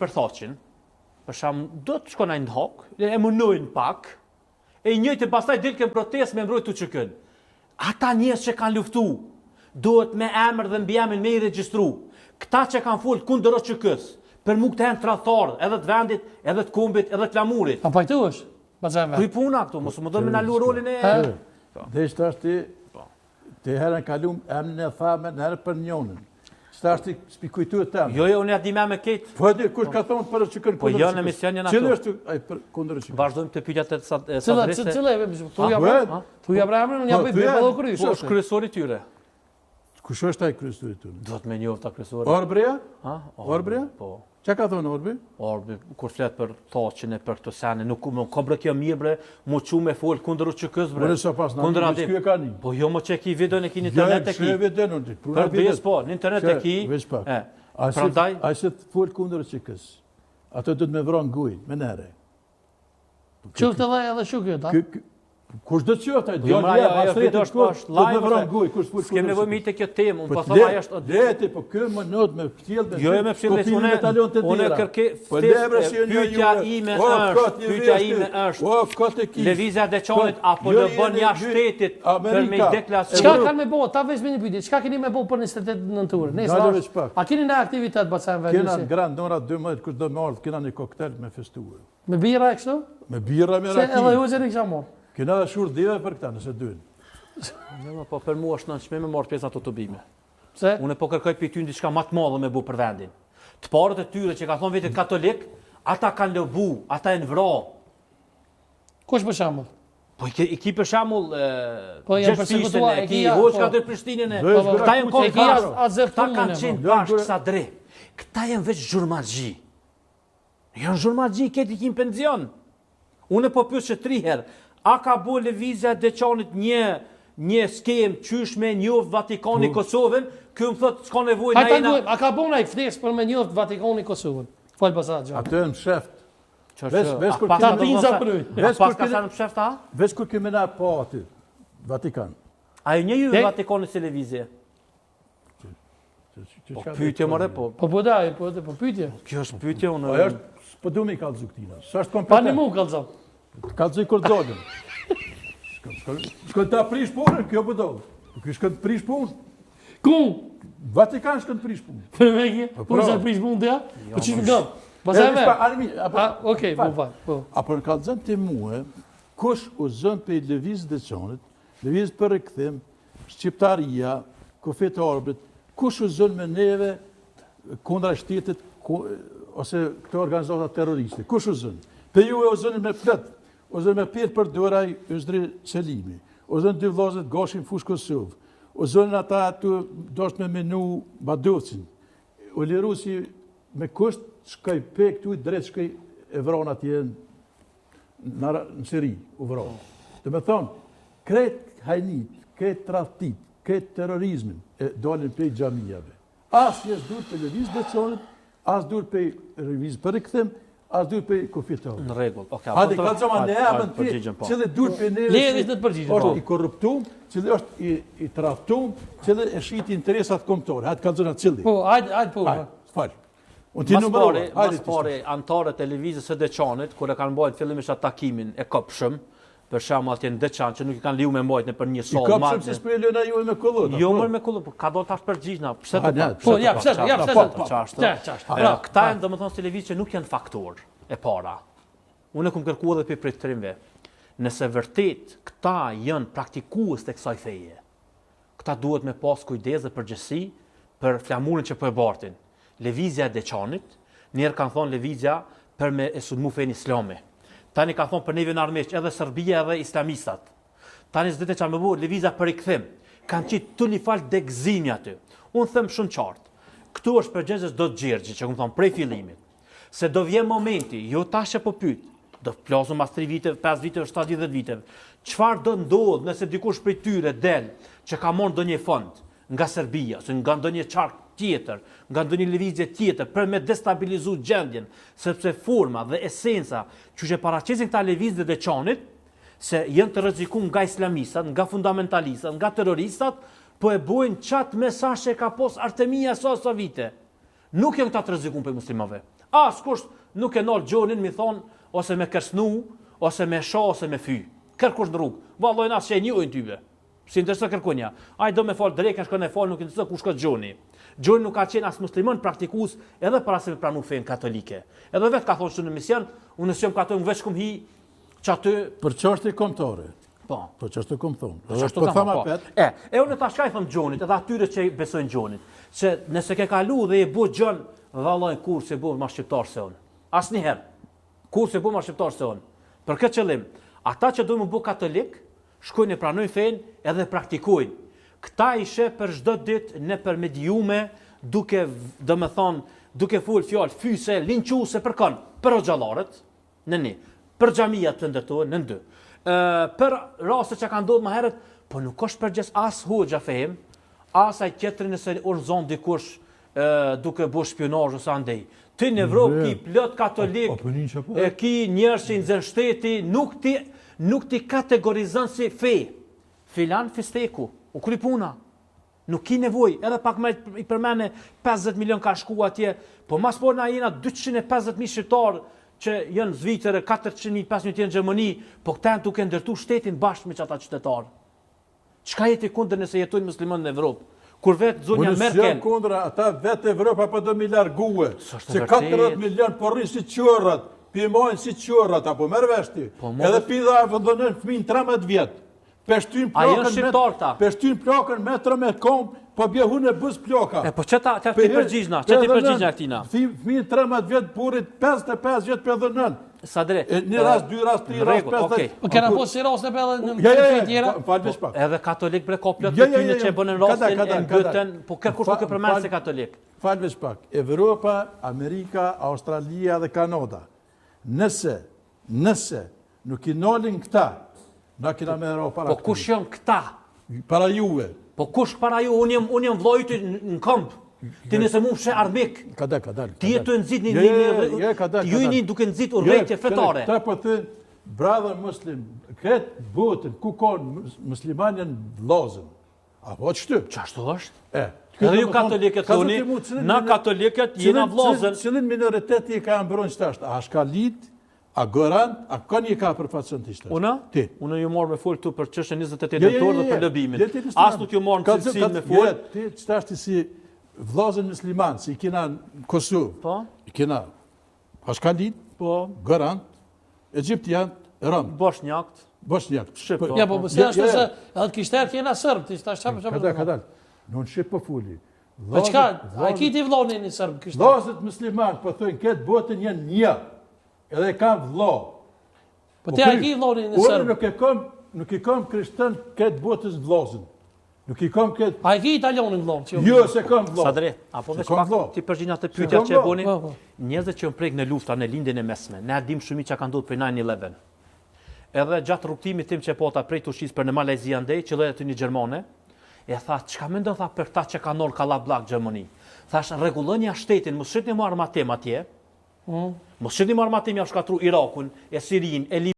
për Thaçin, për shembull, do të shkon ai në Hagë, e munojnë pak, e i njëjti pastaj del në protestë me mbrojt UÇK-n. Ata njerëz që kanë luftu, duhet me emër dhe mbiemër me i regjistru. Këta që kanë fol kundër UÇK-s, për mu këta janë tradhtarë, edhe të vendit, edhe të kombit, edhe të flamurit. A pajtuesh? Baca Enver. Kuj puna këtu, mos më do me na lu rolin e... Po. Dhe që tash ti, po. ti herën kalum, emnin e tha me në herë për njënën. Që tash ti s'pi kujtu e temë. Jo, jo, unë ja di me me ketë. Po e di, kush ka thonë për që kënë po, kundër jo, në emision janë ato. Cili është ai për kundër që Vazhdojmë të pyetjat e sa e sa drejtë. Cila, cila, thuja pra, thuja pra emrin, unë ja bëj bëj po krysh. Po është kryesori i tyre. Kush është ai kryesori i tyre? Duhet me njoft kryesorin. Arbria? Ha? Arbria? Po. Çka ka thonë Orbi? Orbi, kur flet për Thaçin e për këto sene, nuk më ka bre kjo mirë bre, mu çu me fol kundër UÇK-s bre. Unë sa pas na, kundër atë. Ky e ka një. Po jo më që e ki videon e ki në internet e ki. Jo, e videon unë. Për besë po, në internet e ki. Veç pak. E. Prandaj, ai se fol kundër UÇK-s. Ato do të me vra n'gujë, me nere. Qoftë edhe edhe shukë, ta? Kush do të qoftë ai? Jo, ajo ajo video është është live. Do të vran gojë, kush fol. S'kem nevojë me te kjo temë, unë po, po them ajo është. Le po kë më not me pjell me. Jo, jo me pjell, unë unë kërkoj po pyetja ime është, pyetja ime është. O kot e ki. Lëvizja e Deçanit apo jo, do bën jashtë shtetit për me deklaracion. Çka kanë me bo? Ta vesh me një pyetje. Çka keni me bo për 28 nëntor? Nesër. A keni në aktivitet baca Enver? Kena grand ora 12 kush do me ardh, kena një koktel me festuar. Me birra e kështu? Me birra me raki. Se edhe hoxhën e kisha marrë. Kena dhe shurë dhive për këta, nëse dynë. Jo, po për mua është nënçmim me marrë pjesë ato tubime. Pse? Unë po kërkoj prej tyne diçka më të madhe me bu për vendin. Të parët e tyre që kanë thonë vetë katolik, ata kanë lobu, ata janë vra. Kush për shembull? Po i, i ki për shembull po janë persekutuar, e ki hoxhë po. Kadri Prishtinën e. Po, po, këta janë kon bashkë. Këta kanë qenë bashkë sa dre. Këta janë veç zhurmaxhi. Janë zhurmaxhi, këta i ki n'penzion. Unë po pyes që tri herë, a ka bo lëvizja e Deçanit një një skemë qysh me njoft Vatikani po. Kosovën, ky më thotë s'ka nevojë na jena. A ka bo naj ftesë për me njoft Vatikani Kosovën? Fal basa gjë. Atë në msheft. Veç veç kur ta pinza për. Veç kur ka në msheft a? Veç kur kemi na po aty. Vatikan. A e njeh ju Vatikanin si lëvizje? Po pyetje more po. Po po dai, po po pyetje. Kjo është pyetje unë. Po është po du me kallzu këtina. Sa është kompetent. Pa një mu kallzo. Kallzoj kur dolën. Shkon shkon shkon ta prish punën, kjo po do. Po ky shkon të prish punë. Ku? Vatikan shkon të prish punë. Për me kje? Po, po sa prish punë ti? Po ç'i më Pastaj me. Apo okej, po po. Po. Apo në kallzon ti mua, kush u zën pe lëviz Deçanit, lëviz për rikthim, Shqiptaria, kufijtë e Arbrit, kush u zën me neve kundra shtetit ose këto organizata terroriste? Kush u zën? Pe ju e u zënë me plot, u zën me Pjetër Përderaj, Yzdri Selimi, u zën dy vllazët Gashin Fushë Kosovë, u zënë ata të dosht me menu Badovcin, u liru si me kusht, shkoj pe këtu, drejt shkoj e vran atje në, në Siri, u vra. Do me thonë, krejt hajnit, krejt tradhtit, krejt terrorizmin, e dalin pej xhamijave. Asnjë s'dul pej lëviz Deçanit, as dul pej lëviz për rikthim, as dul pej kufijtë. Në rregull, okej. Hajde, kallzoma në emën ti, po. cili dul pej neve, Lejë të përgjigjem, është po. i korruptum, cili është i, i tradhtum, cili e shiti interesat kombëtore. Hajde, kallzoma cili. Po, hajde, hajde, po. Hajde, fal. Unë ti numërova. Mas pari, anëtarët e lëvizjes së Deçanit, kur e kanë mbajt fillimisht atë takimin e kobshëm, për shembull atje në Deçan që nuk i kanë leju me mbajt nëpër një sallë. I kobshëm se s'po e lënë ajo me kullot. Jo më me kullot, po ka do tash përgjigjna. Pse të pa? Po ja, pse, ja, pse? Po, çashtu. Këta janë domethënë si lëvizje që nuk janë faktor e para. Unë e kam kërkuar edhe prej priftërinjve. Nëse vërtet këta janë praktikues të kësaj feje, Këta duhet me pas kujdes dhe përgjegjësi për flamurin që po e bartin. Lëvizja e Deçanit, njëherë kanë thonë lëvizja për me e sulmu fenë islame. Tani kanë thonë për neve janë armiq edhe Serbia edhe islamistat. Tani s'dite çka me bo lëvizja për rikthim. Kanë qitë turli fal degëzimi aty. Unë them shumë qartë. Këtu është përgjegjës Dodë Gjergji, që kam thonë prej fillimit. Se do vjen momenti, jo tash që po pyet, do flasim mas 3 viteve, 5 viteve, 7 10 viteve. Çfarë do ndodh nëse dikush prej tyre del që ka marrë ndonjë fond nga Serbia ose nga ndonjë qark tjetër, nga ndonjë lëvizje tjetër për me destabilizu gjendjen, sepse forma dhe esenca që që paraqesin këta lëvizje të Deçanit, se janë të rrezikuar nga islamistat, nga fundamentalistat, nga terroristat, po e bojnë qat mesazh që e ka pos Artemia sa sa vite. Nuk janë këta të rrezikuar prej muslimanëve. Askush nuk e nal Gjonin mi thonë ose me kërcnu, ose me sha, ose me fy. Kërkush në rrugë. Vallojnë as që e njohin tybe. S'i intereson kërkunja. Ai do me fal drekën, shkon e fal, nuk i intereson ku shkon Gjoni. Gjoni nuk ka qenë as musliman praktikues edhe para se me pranu fenë katolike. Edhe vetë ka thonë që në emision, unë s'jam katolik, veç kum hi qaty... Për çështje kombëtare. Po. Po çështje kombëtare. Po çështje po po. E, e unë tash çka i them Gjonit, edhe atyre që i besojnë Gjonit, se nëse ke kalu dhe je bo Gjon, vallai kurrë s'je bo ma shqiptar se unë. Asnjëherë. Kurrë s'je bo ma shqiptar se unë. Për këtë qëllim, ata që dojnë m'u bo katolik, Shkojnë e pranojnë fenë edhe praktikojnë. Këta i sheh për çdo ditë nëpër mediume duke, domethënë, duke fol fjalë fyese, linçuese për kon? Për hoxhallarët, nën një. Për xhamiat të ndërtohen, nën dy. Ë për raste që kanë ndodhur më herët, po nuk është përgjegjës as hoxha Fehim, as ai tjetri nëse u zon dikush duke bo shpionazh ose andej. Ti në Evropë ki plot katolik, po, e ki njerëz që i nxen shteti, nuk ti nuk ti kategorizon si fe. Filan fisteku, u kry puna. Nuk ki nevojë, edhe pak më i përmene 50 milion ka shku atje, po mas po na jena 250 mijë shqiptarë që janë në Zvicër, 400 mijë, 500 mijë në Gjermani, po këta janë duke ndërtu shtetin bashkë me qata qytetarë. Çka je ti kundër nëse jetojnë muslimanët në Evropë? Kur vetë zonja Merkel... Unë s'jam kundër, ata vetë Evropa po do m'i largue. Se 40 milion po rrinë si qorrat, p'i majnë si qorrat, apo merr vesh ti. Po, Edhe p'i dha dhënën fëmijën 13 vjet. Pe shtyn plakën me pe shtyn plakën me tre me kom, po bje hunë e buz plaka. E po çeta ta ti përgjigjna, çe ti përgjigjna këtina. Fëmijën 13 vjet, burrit 55 vjet pe dhënën. Sadri. Një rast, dy rast, tri rast, pesë. Okej. Po kena po si raste pe edhe në fe tjera. Fal veç pak. Edhe katolik bre ka plot të tyne që e bënë rastin e mbytën, po kërkush nuk e përmend se katolik. Fal veç pak. Evropa, Amerika, Australia dhe Kanada. Nëse, nëse nuk i nalin këta, na kena me ra para. Po kush janë këta? Para juve. Po kush para ju? Unë jam unë jam vllai yt në komb. Ti nëse mu m'sheh armik. Ka dal, ka dal. Ti je tu nxit një një një ka dal. Ju jeni duke nxit urrejtje fetare. Ta po thën brother muslim, këtë botën ku ka musliman janë vllazën. A po qështu? Qashtu është? E. Edhe ju katolikët thoni, na katolikët jena vllazën. Cilin minoritet i ka mbron qetash? A ashkalit, A goran, a kon i ka përfaqëson ti qetash? Unë? Ti. Unë ju marr me fol këtu për çështjen 28 jo, jo, nëntor dhe për lobimin. As nuk ju marr në cilësinë me fol. Ti qetash ti si vllazën musliman, si i kena në Kosovë. Po. I kena ashkalit, po. Goran, egjiptian, rom. Boshnjakt. Boshnjakt. Shqip. Ja, po, po, si ashtu se edhe të krishterë kena serb, ti tash çfarë çfarë. Kadal, kadal. Në shqip po fuli. Po çka, a ki ti vllanin një serb krishterë? Vllazët musliman, po thonë këtë botën janë një. Edhe e kam vlla. Po ti a ki vllanin një serb? Unë nuk e kam, nuk i kam krishterët këtë botës vllazën. Nuk i kam këtë... A e ki italianin vlla? Jo, jo s'e kam vlla. Sadri, apo veç pak t'i përgjigjem atë pyetja që e boni? Po, po. Njerëzit që janë prek në lufta në lindjen e mesme, ne e dim shumë mirë çka ka ndodhur për 9-11. Edhe gjatë rrugëtimit tim që e pata prej Turqisë për në Malajzi andej, qëlloi aty një gjermane, e tha, çka mendon tha për këta që kanë ardhur kallabllak Gjermani? Thash, rregullonja shtetin, mos shitni më armatim atje. Mm. Mos shitni më armatim ja shkatru Irakun, e Sirinë, e Libinë.